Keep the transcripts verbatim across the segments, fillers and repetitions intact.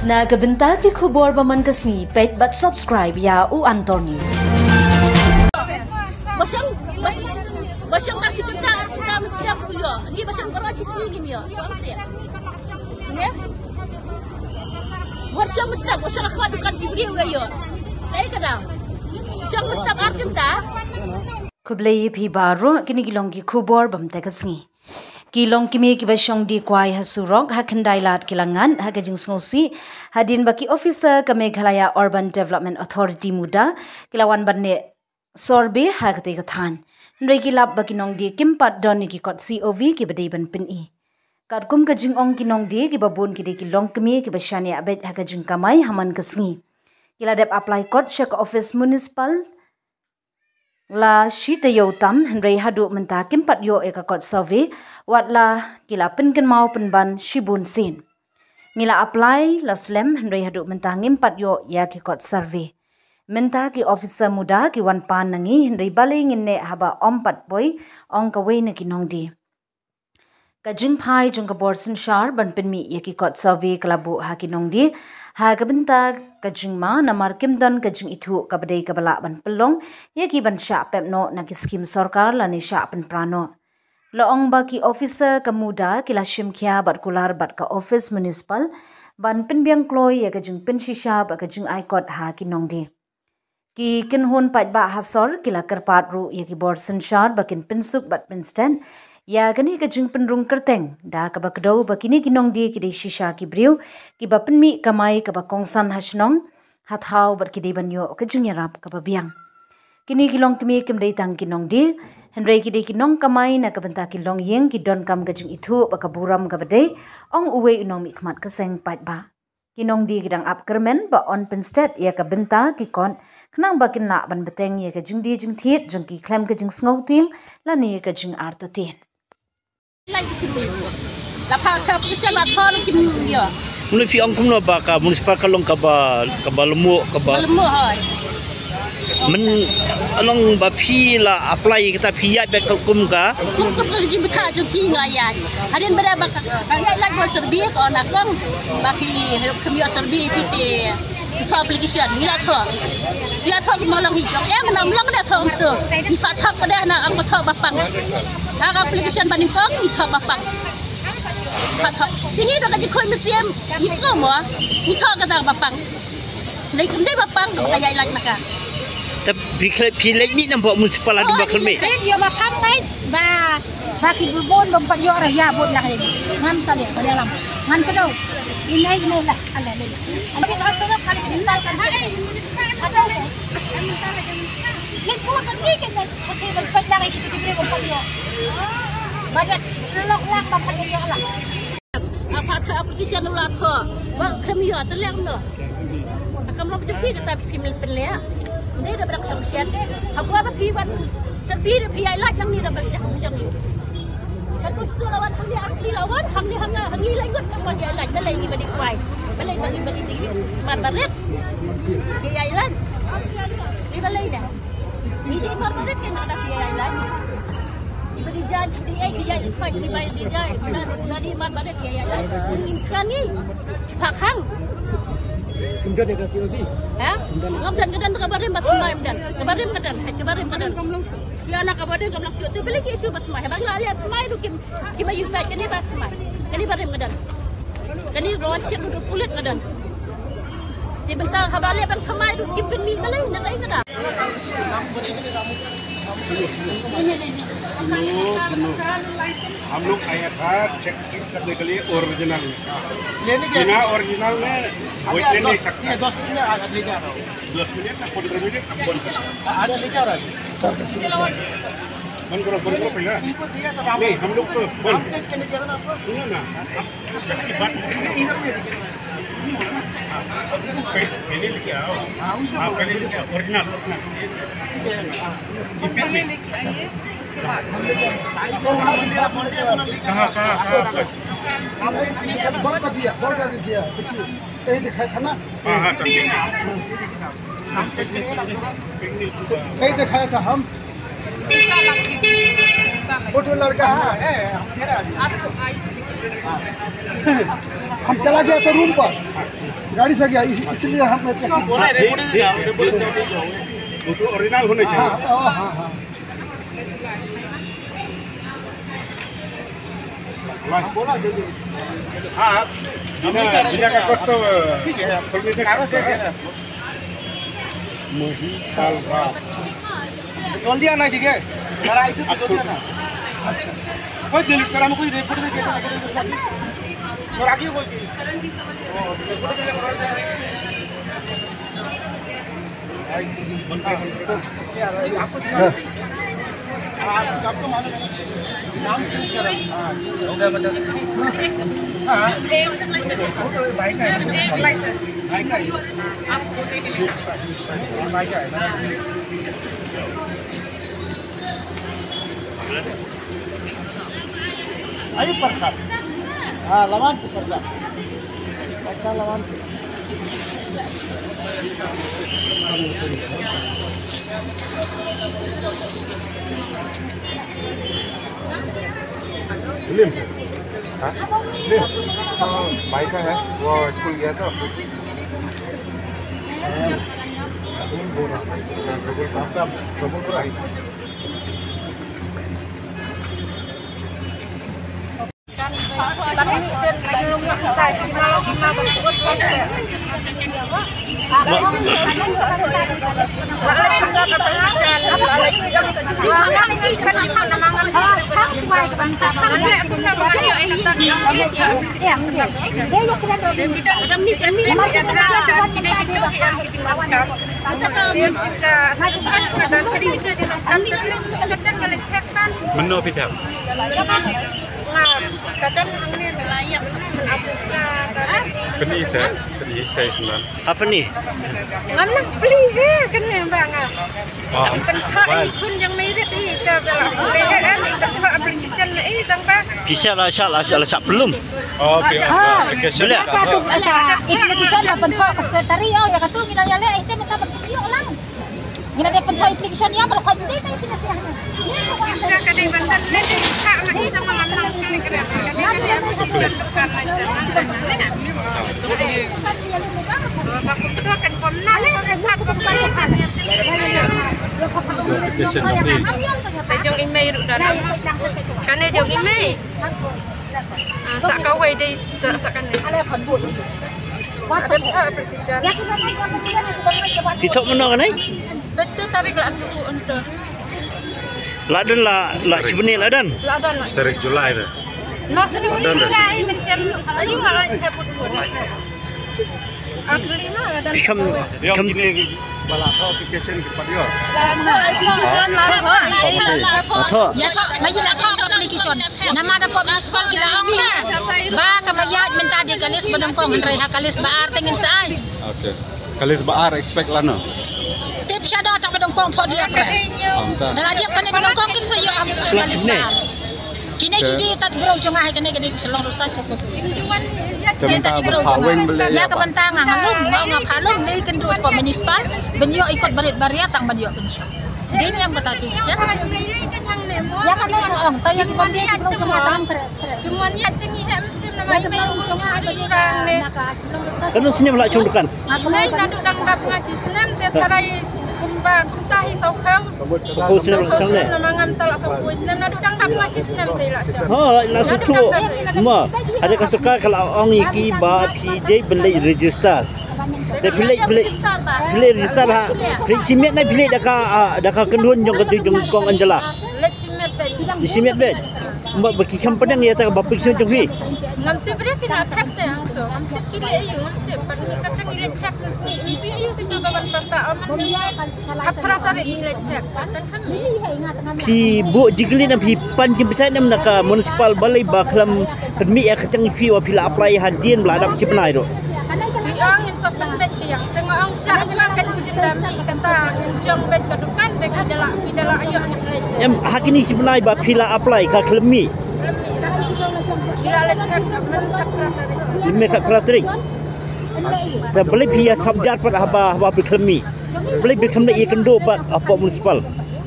Na ka bynta ki khubor ba man ka sngi, peit bad subscribe ïa u Antor News. Ba shong, ba, ba shong ka shi bynta, ka mesti ïa u ïoh. Ngi ba shong baroh shi sngi ngim ïoh. Ka mesti. Ngi? Ba shong mesti, ba shong khwat dukan ki briew ïa ïoh. Kaei ka daw? Ba shong mesti ar kynta. Khublei ïa phi baroh, kine ki long ki khubor ba mynta ka sngi. Ki longkmie kiba shong die kwai ha surok, ha Khyndailad ki la ngat ha ka jingsngewsih hadien ba ki officer ka Meghalaya Urban Development Authority, MUDA, ki la wan ban leh survey ha katei ka thaiñ. Hynrei ki lap ba ki nongdie kim pat don ïa ki kot C O V kiba dei ban pyni. Katkum ka jingong ki nongdie kiba bun ki dei ki longkmie kiba shaniah beit ha ka jingkamai ha man ka sngi. Ki la dep apply kot sha ka office municipal la shi taïew tam, hynrei haduh mynta kim pat ïoh ïa ka kot survey, wat la ki la pynkynmaw pynban shibun sien. Ngi la apply la slem, hynrei haduh mynta ngim pat ïoh ïa ki kot survey. Mynta ki officer MUDA ki wan pan na ngi, hynrei balei ngin neh haba ym pat poi, ong kawei na ki nongdie. Ka jingphai jong ka bor synshar ban pynmih ïa ki kot survey ka la buh ha ki nongdie ha ka bynta ka jingma, namar kim don ka jingithuh kaba dei kaba lah ban pynlong ïa ki ban shah pep noh na ki skim sorkar lane shah pynpra noh. La ong ba ki officer ka MUDA ki la shim khia bad kular bad ka office municipal ban pynbiang kloi ïa ka jingpynshisha bad ka jingai kot ha ki nongdie. Ki kynhun paidbah ha sor ki la kyrpad ruh ïa ki bor synshar ba kin pynsuk bad pynstet ïa kane ka jingpynrung kyrteng da kaba kdew ba kine ki nongdie ki dei shisha ki briew kiba pynmih kamai kaba kongsan ha shnong ha thaw bad ki dei ban ïoh ka jingïarap kaba biang. Kine ki longkmie kim dei tang ki nongdie, hynrei ki dei ki nongkamai na ka bynta ki longïing, ki donkam ka jingithuh bad ka burom kaba dei, ong uwei u nongmihkhmat ka seng paidbah. Ki nongdie ki dang ap kyrmen ba yn pynstet ïa ka bynta ki kot khnang ba kin lah ban bteng ïa ka jingdie jingthied jong ki khlem ka jingsngewtieng lane ka jingartatien. Lai ki kynmaw. La pha ka pisa la thor ki myu ïa. Mula phi ong kumno ba ka municipal ka long kaba, kaba lemo, kaba lemo hoi. Myn long ba phi la apply kata phi ïaid bad ka kum ka. Kum kum ka jingbatai jong ki nga ïaid. Hadien ba da ba ka, ka ïaid lait ba survey ka na kong ba phi hok kami survey phi te. Phi thoh application ngi la thoh. Ngi la thoh ki mah long hi jong em na mlong da thoh tu. Ngi pha thoh ka da na ang ba thoh ba pang. Ha ka application ba nyngkong ngi thoh ba pang. Pha thoh. Ti ngi da ka jingkhoi mynsiem ngi sngew mo. Ngi thoh ka da ba pang. Lei kum dei ba pang ka ïaid lait ma ka. Te phi khlem phi leit mih namar municipal haduh ba khlem mih. Leit ïa ba pang ngai ba ba ki bun bun bym pat ïoh ra ïa bud lang ïa. Ngan sa leh ba leh lam. Ngan kdew. Inai inai lah. Ala leh. Ala leh. Ala leh. Leit bud ngan ngai kan leh. Phi bym pat lang ïa ki bun bym pat ïoh. Ba da shlok lang bym pat ïoh lah. Apa ka application u la thoh ba khlem ïoh te leh kumno. Ka mlong jong phi kata phi mih pynleh. Dei da ba dang shong shen. Haba phi wan survey da phi ïaid lait nangne da ba shong shen. Ka tu stu la wan hangne, hangne la wan hangne, hangne, hangne la ngut nang wan ïaid lait. Balei ngi ba dei kwai. Balei ba ngi ba dei man barit. Ngi ïaid lait. Ngi balei da. Ngi dei mar barit ke ngi da phi ïaid lait. Ngi ba dei judge, ngi dei A I, ngi dei fight, ngi ba dei judge. Ngi dei mar barit ke ïaid lait. Ngi kan ngi. Pha khang. Ym don ka C O V. Ha? Ngam don, ka don ka barim ba thymmai ym don. Ka barim ka don. Ka barim ka don. Ïa na ka barim ka mlong shu. Te beli ki shu ba thymmai. Ba la ïa thymmai ruh kim, kim ïa u tai kane ba thymmai. Kane barim ka don. Kane rawan shu ruh pulit ka don. Te bynta haba leh ban thymmai ruh kim pynmih balei na kaei ka don. सुनो, सुनो। हम लोग आया था चेक करने के लिए ओरिजिनल में। लेने के बिना ओरिजिनल में कोई ले नहीं सकता। ये दस मिनट में आ, लेके आ रहा हूँ। दस मिनट या पंद्रह मिनट अब बंद कर। आ, आ, लेके आ रहा है। बंद करो, बंद करो पहले। इनको दिया था, नहीं, हम लोग तो बंद। आप चेक करने के ना आपको। सुनो ना, आप पहले लेके आओ। हाँ, पहले लेके आओ, ओरिजिनल, ओरिजिनल। पहले लेके आइए, उसके बाद। कहाँ, कहाँ, कहाँ पर? बंद कर दिया, बंद कर दिया। देखिए, कहीं दिखाया था ना? हाँ, हाँ, तब। कहीं दिखाया था हम? फोटो लड़का है, है, है, मेरा। हम चला गया था रूम पर, गाड़ी से गया, इस, इसलिए हम। वो तो ओरिजिनल होने चाहिए। हाँ, हाँ, हाँ, हाँ। हाँ, बिना, बिना कागज तो खोलने का कागज है। महिपाल राव। जल्दी आना, ठीक है? जरा ऐसे तो जल्दी आना। अच्छा। कोई जल्दी करा, कोई रिपोर्ट दे, दे, दे, दे, दे। और आगे कोई चीज। Ayo, Farhan. Ah, lawan tu, Farhan. Baca lawan tu. Lim. Hah? Lim. Mai ka hai? Wo school gaya to. Mynno phi thep? Pyni sa, pyni sa shisien. Ha, pyni. Ngam nang plie hi kane ba nga. Ah, pynthoh ïa ki khun jong me rit hi ka ba la plie hi, eh, pynthoh application hi jong ba. Pisa la sa, la sa, la sa pelum. Oh, okay. Ah, application. Ka tu ka application la pynthoh ka secretary, oh, ïa ka tu ngi la ïa leh, ite mynta ba plie lang. Ngi la dei pynthoh application ïa ba la khot dei ka application. Pisa ka dei ban tan ne ka ma i jong ma ngam nang kane kane. Application kan ma sa. Ba kumto kan pom na, kan pom na. Application jong i. Te jong i mei ruh da. Kane jong i mei. Ah, sa kawei dei da sa kane. Ada sa application. Phi thoh mynno kane? Pynto tarik la tu unto. La don la, la shibni la don. La don la. Tarik July tu. No sini la ai mention. Ayu la ai. Phi kham, kham. Ba la thoh application ki pat ïoh. La thoh. Ïa thoh, ma ïa la thoh ka application. Namar da pop municipal ki la ong na. Ba ka ba ïaid mynta dei ka list ba nyngkong, hynrei ha ka list ba ar te ngin sa ai. Okay. Ka list ba ar expect lano? Tip sha da tang ba nyngkong thoh dei ar. Ong ta. Da la dep kane ba nyngkong kin sa ïoh ha ka list ba ar. Kine ki dei tad bro jong nga, kine ki dei ki Shillong Roadside Support Association. Te mynta ba pha weng bele ïa ka bynta nga nga lum, ba nga pha lum lei kynduh spah municipal ban ïoh i kot barit baria tang ban ïoh pension. Dei ne em kata ki shisien. Ïa ka lei nga ong, ta ïa ki bym dei ki bro jong nga tang kre kre. Kano snem la shong dukan? Mei naduh dang dap nga shisnem te tharai kumba kumta hi sawphew. Sawphew snem la shong ne? Namar ngam ta la sawphew snem naduh dang dap nga shisnem te la shong. Ha, la sawphew. Ma, ada ka sorkar ka la ong ïa ki ba phi dei ban leit register. Te phi leit, phi leit, phi leit register ha. Phi leit shimet ne phi leit da ka, ah, da ka kynhun jong ka tu jong kong Angela. Leit shimet beit. Leit shimet beit. Ba, ba ki kham pdiang ïa ta ba pynshong jong phi. Ngam tip re ki na thep te hangto. Ngam tip ki leh aïu, ngam tip. Pat ngi kata ngi leit check. Ngi, ngi shu ïoh kita ba ban pynta. Aman ngi ha phra tarik ngi leit check. Phi buh jingkylli ne phi pan jingpynsait ne em na ka municipal balei ba khlem pynmih ïa ka jingpynsait phi, wa phi la apply hadien ba la dap shi bnai ruh. Phi ong ngin sa pynbeit phi ïa. Te nga ong sha sha ka jingdam ki kata ngin jong beit ka dukan te ki da la, ki da la ïoh ngin leit. Em, ha kine shi bnai ba phi la apply ka khlem mih. Ki la leit check mynta phra tarik. Mynta phra tarik. Te balei phi ïa sap jar pat haba, haba phi khlem mih. Balei phi khlem leit ïakynduh bad hapoh municipal.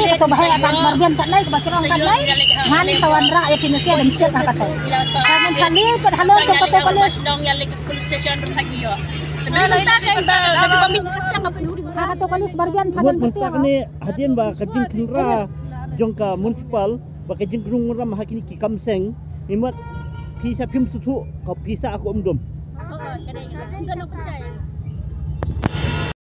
kali, kato ba heh ka Marbian katnai, kaba jrong katnai. Ngan sa wanrah ïa phi Nasia ban check ha kato. Ka ngan sa leit pat halor jong kato college. Ha kato college Marbian. Mut mynta kane hadien ba ka jingkhynra jong ka municipal ba ka jingkhynra ha kine ki kam seng, i mut phi sa phim sngewthuh ka pisa ka um dum.